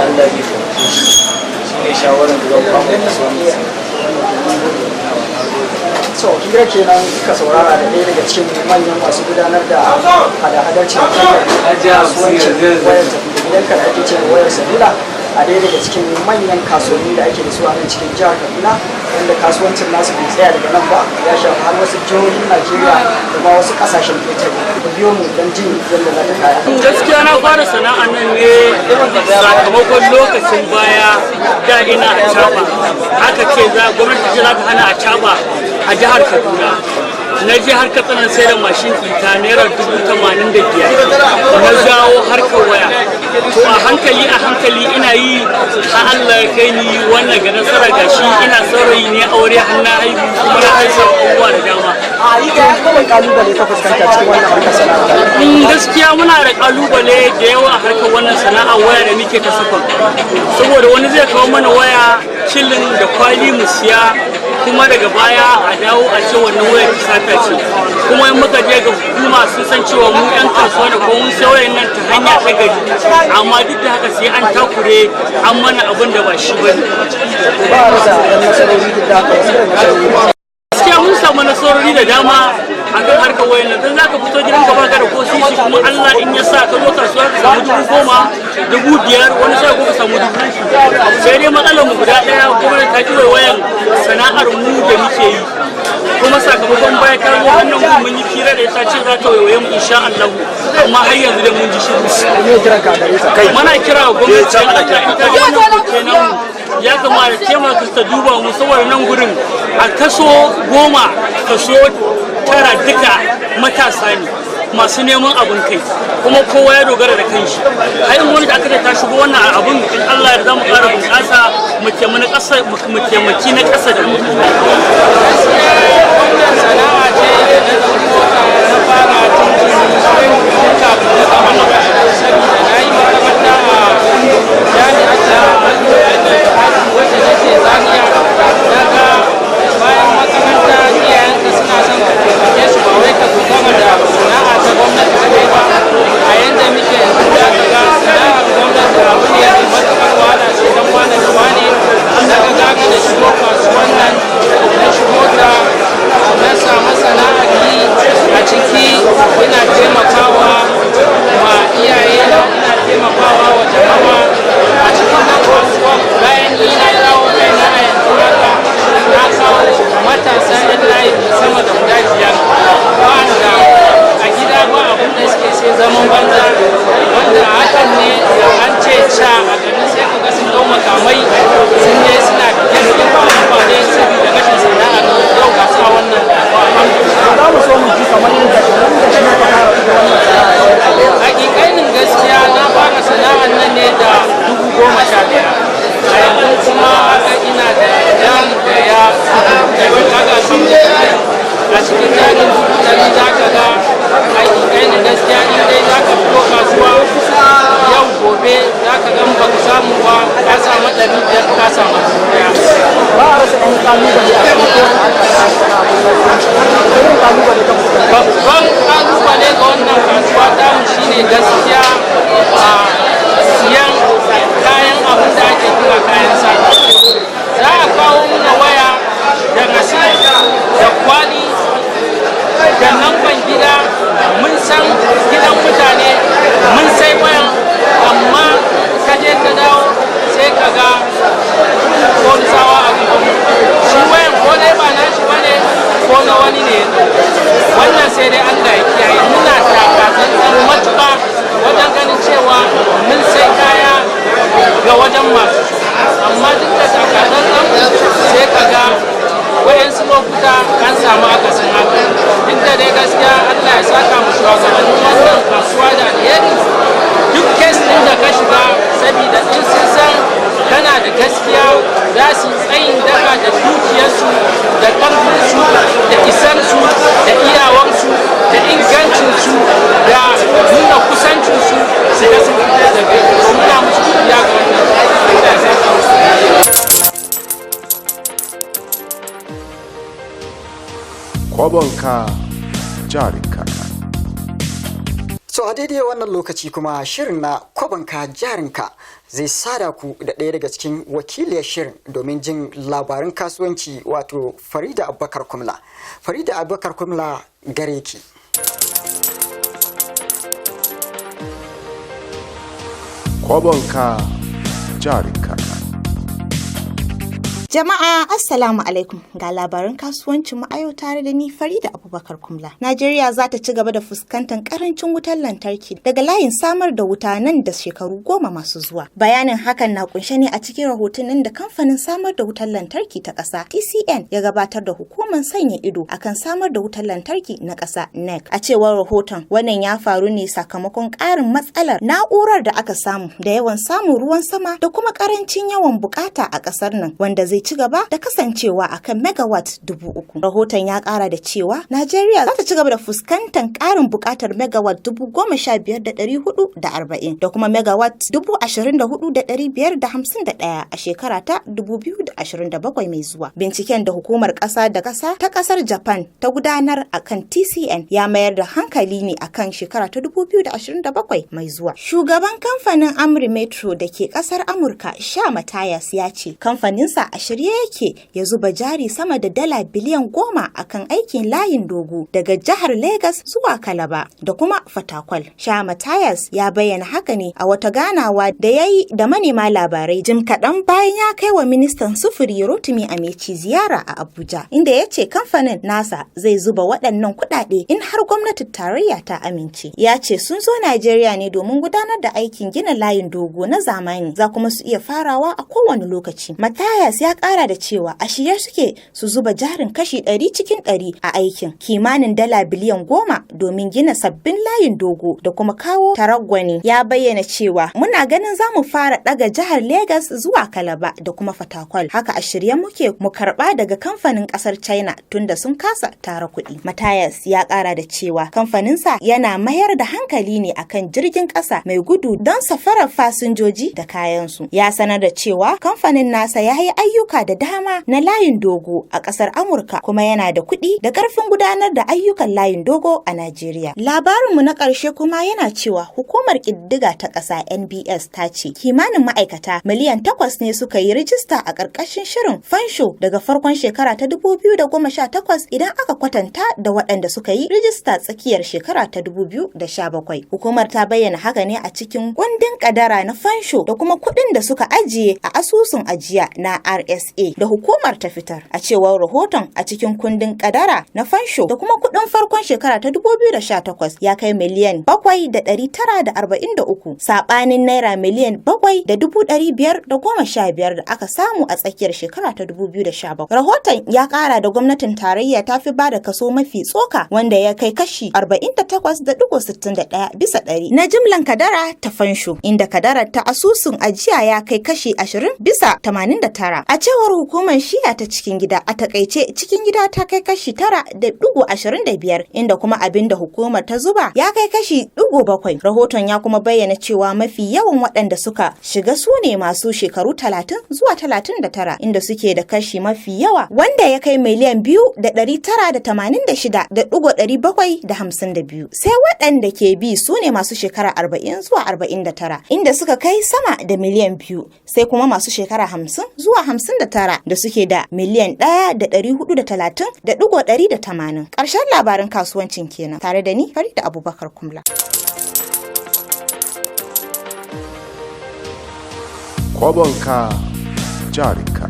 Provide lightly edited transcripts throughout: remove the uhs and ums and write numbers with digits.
Allah zai taimake shi. Shine shawarar da zan ba mu masu wannan sana'a. So hira kenan ka saurara da ɗaya daga cikin manyan masu gudanar da hada-hadar cinikayyar kasuwancin wayar tafi da gidanka da ake ce wayar salula a ɗaya daga cikin manyan kasuwanni da ake da su a nan cikin jihar Kaduna, wanda kasuwancin nasu bai tsaya daga nan ba, ya shafi har wasu jihohin Najeriya da ma wasu ƙasashen ƙetare. Ku biyo mu don jin yadda za ta kaya. Gaskiya na fara sana'a nan ne sakamakon lokacin baya da ina a aka ce za gwamnati ce za ta hana a a jihar Kaduna. Na je har Katsina sai da mashin ɗita ₦85,000 na jawo harkar waya. To, a hankali a hankali ina yi har Allah ya kai ni wannan ga nasara. Gashi ina saurayi ne, aure har na haihu, kuma na haihu abubuwa da dama. Kawai kalubale ka fuskanta cikin wannan harkar sana'a? Gaskiya muna da kalubale da yawa a harkar wannan sana'a waya da muke ta safar, saboda wani zai kawo mana waya cilin da kwali mu siya, kuma daga baya a dawo a ce wannan wayar sata ce. Kuma in muka je ga hukuma, sun san cewa mu yan kasuwa da kuma mun sai wayar nan ta hanya ta gari, amma duk da haka sai an takure an mana abin da ba shi bane. Ba a rasa ɗan nasarori, duk da haka wasu irin nasarori? Gaskiya mun samu nasarori da dama a kan harkar wayan nan, don za ka fito gidanka baka da ko sisi, kuma Allah in ya sa ka zo kasuwa ka samu 10,000, 5,000, wani sai ko ka samu 3,000. Sai dai matsalar mu guda ɗaya, kuma ta ki wayan sana'ar mu da muke yi. Kuma sakamakon baya ta zo hannun mu, mun yi fira da ita, ce za ta waiwaye mu insha Allah, amma har yanzu dai mun ji shiru. Me kiran ka gare ta? Muna kira wa gwamnati, dan Allah, in ta ga wannan koke namu, ya kamata taimaka ta duba mu, saboda nan gurin a kaso 10, kaso 9 duka matasa ne masu neman abin kai, kuma kowa ya dogara da kanshi. Har in wani da aka ta shigo wannan abin, in Allah ya mu ƙara bunƙasa, mu taimaki ƙasa, mu taimaki na ƙasa da mu. Wannan sana'a ce da na ɗauko ta na fara tun tun kafin na gama makaranta, saboda na yi makaranta a jami'ar ta wacce take Zaria. Na ga bayan makaranta iyayenka suna son ka taimake su, ba wai ka dogara da sana'a ta gwamnati kaɗai ba. A yanda muke yanzu, za ka ga sana'ar gwamnati abu ne mai matuƙar wahala, sai dan wane da wane. Na ga gaga da shigo kasuwan nan, na shigo ta, na samu sana'ar yi a ciki. Ina taimakawa ma iyayena, ina taimakawa wa jama'a a cikin nan kasuwan. Bayan ni na dawo kaina, a yanzu haka na kawo matasa 'yan layi sama da guda biyar, wa'anda a gida ba abin da suke sai zaman banza, wanda a hakan ne da an ce ca a garin, sai ka ga sun dau makamai sun je suna bige-bige ba amfani saboda rashin sana'a. Yau ga su a wannan kasuwa, alhamdulillah. Za mu so mu ji kamar yadda wanda shi ka fara ita wannan sana'a. Hakikanin gaskiya, na fara sana'ar nan ne da 15,000. A yanzu kuma haka ina da jari da ya da kaga a cikin jarin 100,000. Za ka ga hakikanin gaskiya, in dai za ka fito kasuwa yau, gobe za ka gan baka samu ba, ka samu 500, ka samu 1,000. Ba a rasa ɗan kalubale a cikin kowane harkar sana'a ko kasuwanci. Irin kalubale ka fuskanta? Babban kalubale ga wannan kasuwa tamu shine gaskiya a siyan kayan abin da ake kira kayan sata. Za a kawo muna waya da receipt da kwali da namban gida, mun san gidan mutane, mun sai wayan, amma ka je ka dawo sai ka ga polisawa a gaban shi. Wayan ko dai ba nashi bane ko na wani ne. Wannan sai dai Allah ya kiyaye. Muna taka tsantsan matuƙa wajen ganin cewa mun sai kaya ga wajen masu, amma duk da taka tsantsan sai ka ga wayansu lokuta an samu akasin haka. Duk da dai gaskiya Allah ya saka mu shugabannin wannan kasuwa da alheri, duk case ɗin da ka shiga, saboda in sun san kana da gaskiya, za su yi tsayin daka da dukiyarsu da ƙarfinsu da isarsu da iyawarsu da ingancinsu da nuna kusancinsu, su ga sun fitar da kai. To, muna musu godiya ga wannan. Allah ya saka musu da alheri. Kwabonka jarinka. So To a daidai wannan lokaci kuma shirin na Kwabanka Jarinka zai sada ku da ɗaya daga cikin wakiliyar shirin domin jin labarin kasuwanci, wato Farida Abubakar Kumla. Farida Abubakar Kumla, gare ki. Kwabonka Jarinka. Jama'a, Assalamu alaikum, ga labaran kasuwancin mu a yau tare da ni, Farida Abubakar Kumla. Najeriya za ta ci gaba da fuskantar karancin wutar lantarki daga layin samar da wuta nan da shekaru 10 masu zuwa. Bayanin hakan na kunshe ne a cikin rahotannin da kamfanin samar da wutar lantarki ta ƙasa TCN ya gabatar da hukumar sanya ido akan samar da wutar lantarki na ƙasa NERC. A cewar rahoton, wannan ya faru ne sakamakon ƙarin matsalar na'urar da aka samu da yawan samun ruwan sama da kuma ƙarancin yawan bukata a ƙasar nan, wanda zai ci gaba da kasancewa akan megawatt 3,000. Rahoton ya kara da cewa Najeriya za ta ci gaba da fuskantar karin bukatar megawatt 15,440 da kuma megawatt 24,551 a shekara ta 2027 mai zuwa. Binciken da hukumar ƙasa da ƙasa ta ƙasar Japan ta gudanar akan TCN ya mayar da hankali ne akan shekara ta 2027 mai zuwa. Shugaban kamfanin Amri Metro da ke ƙasar Amurka, Sha Matayas, ya ce kamfaninsa a shirye yake ya zuba jari sama da dala biliyan 10 akan aikin layin dogo daga jihar Legas zuwa Kalaba da kuma Fatakwal. Sha Matayas ya bayyana haka ne a wata ganawa da ya yi da manema labarai jim kaɗan bayan ya kai wa ministan sufuri Rotimi Amechi ziyara a Abuja, inda ya ce kamfanin nasa zai zuba waɗannan kuɗaɗe in har gwamnatin tarayya ta amince. Ya ce sun zo Najeriya ne domin gudanar da aikin gina layin dogo na zamani, za kuma su iya farawa a kowane lokaci. Matayas ya kara da cewa a shirye suke su zuba jarin kashi 100 cikin 100 a aikin, kimanin dala biliyan 10, domin gina sabbin layin dogo da kuma kawo taraggwani. Ya bayyana cewa muna ganin za mu fara daga jihar Legas zuwa Kalaba da kuma Fatakwal. Haka a shirye muke mu karba daga kamfanin kasar China tunda sun kasa tara kuɗi. Matayas ya kara da cewa kamfaninsa yana mayar da hankali ne akan jirgin ƙasa mai gudu don safarar fasinjoji da kayansu. Ya sanar da cewa kamfanin nasa ya yi ayyuka da dama na layin dogo a ƙasar Amurka, kuma yana da kuɗi da ƙarfin gudanar da ayyukan layin dogo a Najeriya. Labarinmu na ƙarshe kuma yana cewa hukumar ƙididdiga ta ƙasa NBS ta ce kimanin ma'aikata miliyan 8 ne suka yi rijista a ƙarƙashin shirin fansho daga farkon shekara ta 2018, idan aka kwatanta da waɗanda suka yi rijista tsakiyar shekara ta 2017. Hukumar ta bayyana haka ne a cikin kundin kadara na fansho da kuma kuɗin da suka ajiye a asusun ajiya na RSA da hukumar ta fitar. A cewar rahoton, a cikin kundin kadara na fansho da kuma kuɗin farkon shekara ta 2018 ya kai miliyan 7,943, saɓanin naira miliyan 7,515 da aka samu a tsakiyar shekara ta 2017. Rahoton ya ƙara da gwamnatin tarayya ta fi ba da kaso mafi tsoka, wanda ya kai kashi 48.61 bisa ɗari na jimlan kadara ta fansho, inda kadarar ta asusun ajiya ya kai kashi 20 bisa 89. A cewar hukumar, shiya ta cikin gida, a takaice cikin gida, ta kai kashi 9.25, inda kuma abin da hukumar ta zuba ya kai kashi 7. Rahoton ya kuma bayyana cewa mafi yawan waɗanda suka shiga su ne masu shekaru 30 zuwa 39, inda suke da kashi mafi yawa, wanda ya kai miliyan 2,986,752. Sai waɗanda ke bi su ne masu shekara 40 zuwa 49, inda suka kai sama da miliyan 2, sai kuma masu shekara 50 zuwa 59 da suke da miliyan 1,430,180. Ƙarshen labarin kasuwancin kenan, tare da ni, Farida Abubakar Kumla. Kwabonka Jarinka.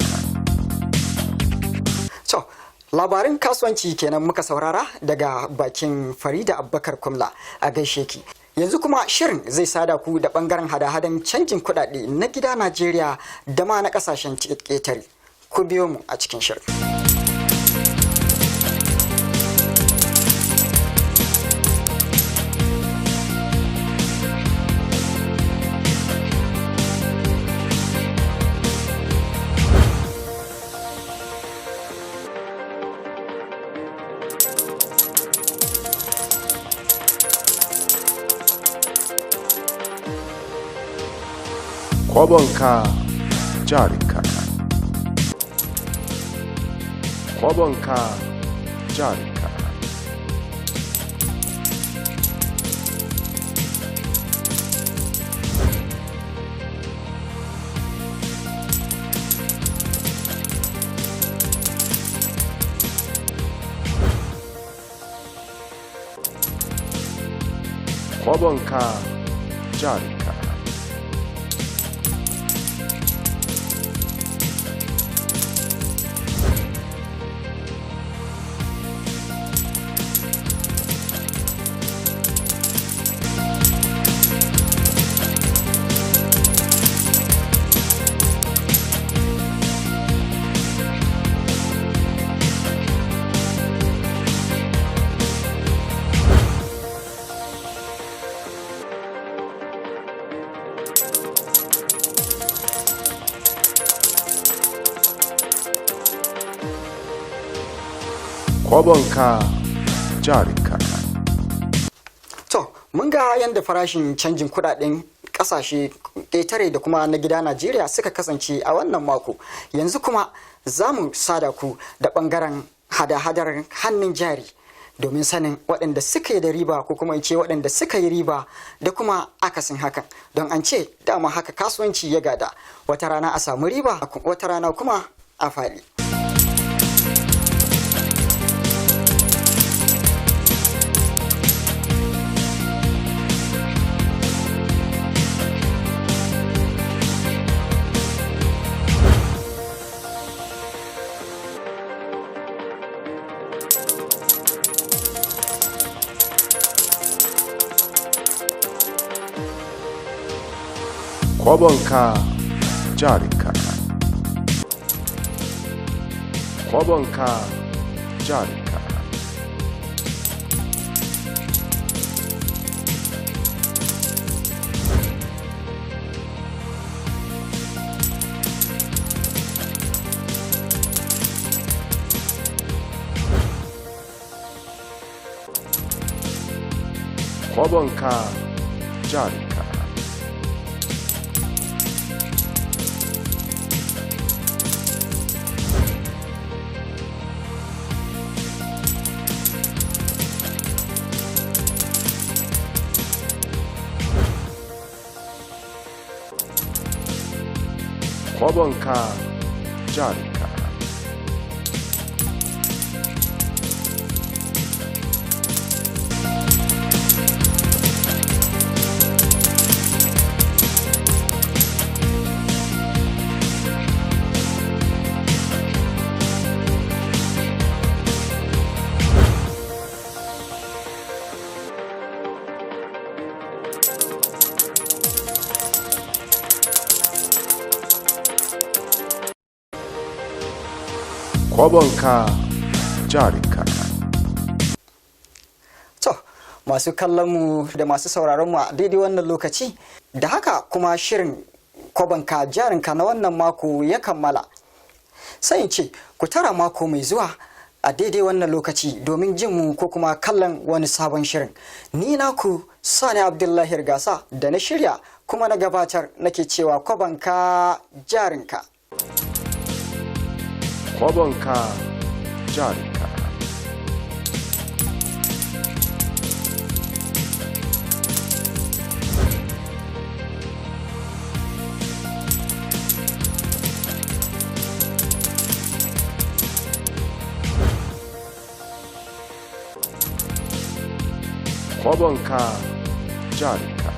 To, labarin kasuwanci kenan muka saurara daga bakin Farida Abubakar Kumla, a gaishe ki. Yanzu kuma shirin zai sada ku da bangaren hada-hadan canjin kuɗaɗe na gida Najeriya da ma na ƙasashen ƙetare. Ku biyo mu a cikin shirin. Kwabonka Jarinka. Kwabonka Jarinka. Kwabonka jarinka. Kwabonka jarinka. To, mun ga yadda farashin canjin kudaden kasashe ƙetare da kuma na gida Najeriya suka kasance a wannan mako. Yanzu kuma za mu sada ku da ɓangaren hada-hadar hannun jari domin sanin waɗanda suka yi da riba ko kuma in ce waɗanda suka yi riba da kuma akasin hakan. Don an ce dama haka kasuwanci ya gada, wata rana a samu riba, wata rana kuma a faɗi. Kwabonka jarinka. Kwabonka jarinka. Kwabonka jarinka. Kwabonka jarinka. Kwabonka jarinka. To, masu kallon mu da masu sauraron mu a daidai wannan lokaci, da haka kuma shirin Kwabanka jarinka na wannan mako ya kammala. Sai in ce, ku tara mako mai zuwa a daidai wannan lokaci domin jin mu ko kuma kallon wani sabon shirin. Ni naku Sani Abdullahi Gasa da na shirya kuma na gabatar nake cewa Kwabanka jarinka. Kwabonka jarinka. Kwabonka jarinka.